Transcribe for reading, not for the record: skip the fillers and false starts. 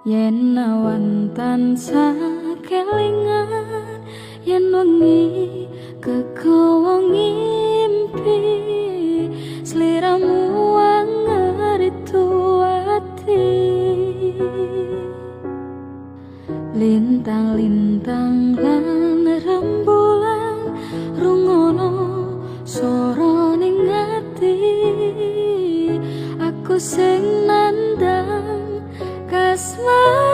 Yen awan tansah kelingan, yen wengi kegawa ngimpi, sliramu angeritu ati. Lintang-lintang lan rembulan rungono swara ning ati, aku sing nandang kasmaran.